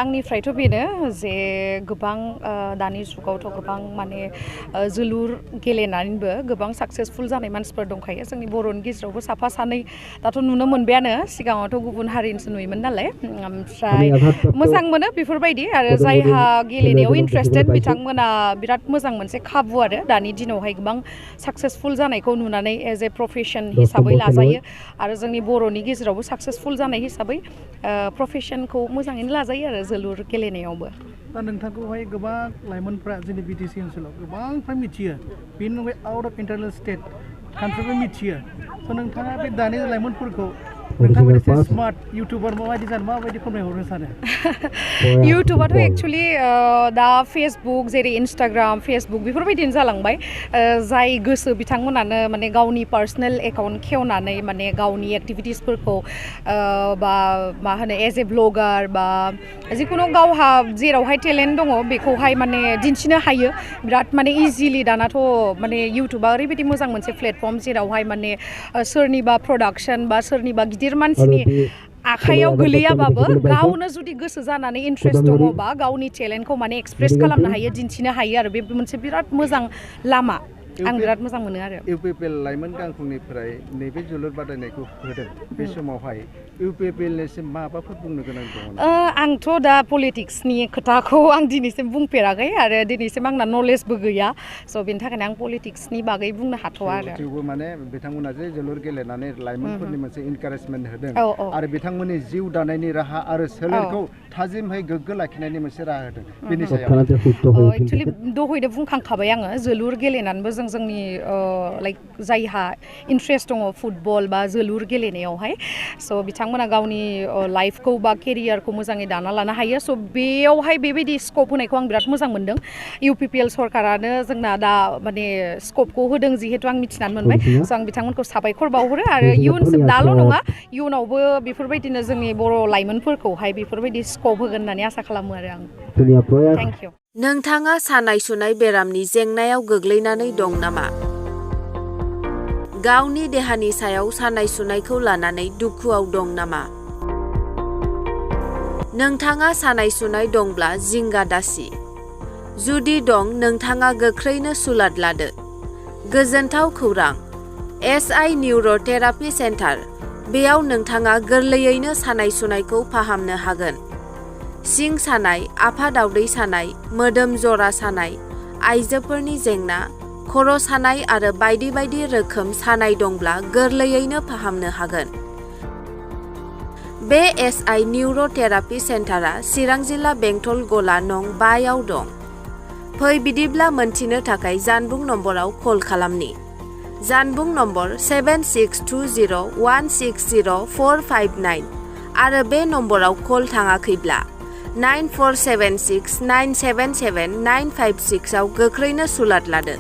आंनिफ्रायथ' बेनो जे गोबां दानि जुगावथ' गोबां माने जोलुर गेलेनानैबो गोबां साक्सेसफुल जानाय मानसिफोर दंखायो जोंनि बर'नि गेजेरावबो साफा सानै दाथ' नुनो मोनबायानो सिगाङावथ' गुबुन हारिनिसो नुयोमोन नालाय ओमफ्राय मोजां मोनो बेफोरबायदि आरो जायहा गेलेनायाव इन्ट्रेस्टेड बिथांमोना बिराद मोजां मोनसे खाबु आरो दानि दिनावहाय गोबां साक्सेसफुल जानायखौ नुनानै एज ए प्रफेसन हिसाबै लाजायो आरो जोंनि बर'नि गेजेरावबो साक्सेसफुल जानाय हिसाबै प्रफेसनखौ मोजाङैनो लाजायो आरो जोलुर गेलेनायावबो दा नोंथांखौहाय गोबां लाइमोनफ्रा जोंनि बिटिसि ओनसोलाव गोबांफ्रा मिथियो बेनि अनगायै आउट अफ इन्टारनेल स्टेट कान्ट्रिबो मिथियो स' नोंथाङा बे दानि लाइमोनफोरखौ नोंथांमोन एसे स्मार्ट इउटुबार माबायदि फोरमायहरनो सानो इउटुबाथ' एक्सुवेलि दा फेसबुक जेरै इन्स्टाग्राम फेसबुक बेफोरबायदिनो जालांबाय जाय गोसो बिथांमोनानो माने गावनि पार्सनेल एकाउन्ट खेवनानै माने गावनि एक्टिभिटिसफोरखौ बा मा होनो एज ए ब्लगार बा जिखुनु गावहा जेरावहाय टेलेन्ट दङ बेखौहाय माने दिन्थिनो हायो बिराद माने इजिलि दानाथ' माने इउटुबा ओरैबायदि मोजां मोनसे प्लेटफर्म जेरावहाय माने सोरनिबा प्रडाक्सन बा सोरनिबा गिदिर मानसिनि आखायाव गोलैयाबाबो गावनो जुदि गोसो जानानै इन्ट्रेस्ट दङबा गावनि टेलेन्टखौ माने एक्सप्रेस खालामनो हायो दिन्थिनो हायो आरो बे मोनसे बिराद मोजां लामा आं बिराद मोजां मोनो आरो इउ.फ लाइमोन गांखंनिफ्राय नैबे जोलुर बादायनायखौ होदों बे समावहाय इउ.फ.निसिम माबाफोर बुंनो गोनां दङ आंथ' दा पलिटिक्सनि खोथाखौ आं दिनैसिम बुंफेराखै आरो दिनैसिम आंना नलेजबो गैया स' बेनि थाखायनो आं पलिटिक्सनि बागै बुंनो हाथ'वा आरो थेवबो माने बिथांमोना जे जोलुर गेलेनानै लाइमोनफोरनि मोनसे इनकारेजमेन्ट होदों आरो बिथांमोननि जिउ दानायनि राहा आरो सोलेरखौ थाजिमहै गोग्गो लाखिनायनि मोनसे राहा होदों बेनि सायाव एक्चुअलि दहायनो बुंखांखाबाय आङो जोलुर गेलेनानैबो जोंनि लाइक जायहा इन्ट्रेस्ट दङ फुटबल बा जोलुर गेलेनायावहाय स' बिथांमोना गावनि लाइफखौ बा केरियारखौ मोजाङै दाना लानो हायो स' बेयावहाय बेबायदि स्कप होनायखौ आं बिराद मोजां मोनदों इउ.पि.पि.एल सरकारानो जोंना दा माने स्कपखौ होदों जिहेतु आं मिथिनानै मोनबाय स' आं बिथांमोनखौ साबायखर बावहरो आरो इयुनसिम दाल' नङा इयुनावबो बेफोरबायदिनो जोंनि बर' लाइमोनफोरखौहाय बेफोरबायदि स्कप होगोन होननानै आसा खालामो आरो आं थेंक इउ नोंथाङा सानाय सुनाय बेरामनि जेंनायाव गोग्लैनानै दं नामा? गावनि देहानि सायाव सानाय सुनायखौ लानानै दुखुआव दं नामा? नोंथाङा सानाय सुनाय दंब्ला जिंगा दासि। जुदि दं नोंथाङा गोख्रैनो सुलाद लादो। गोजोनथाव खौरां एस.आइ. निउर'थेरापि सेन्टार बेयाव नोंथाङा गोरलैयैनो सानाय सुनायखौ फाहामनो हागोन। सिं सानाय, आफादावदै सानाय, मोदोम जरा सानाय, आइजोफोरनि जेंना, खर' सानाय आरो बायदि बायदि रोखोम सानाय दंब्ला गोरलैयैनो फाहामनो हागोन। बे एस.आइ. निउर'थेरापि सेन्टारा चिरां जिल्ला बेंटल गला नं 5 आव दं। फै बिदिब्ला मोनथिनो थाखाय जानबुं नम्बराव कल खालामनि। जानबुं नम्बर 7620160459 आरो बे नम्बराव कल थाङाखैब्ला 9476977956 आव गोख्रैनो सुलाद लादो।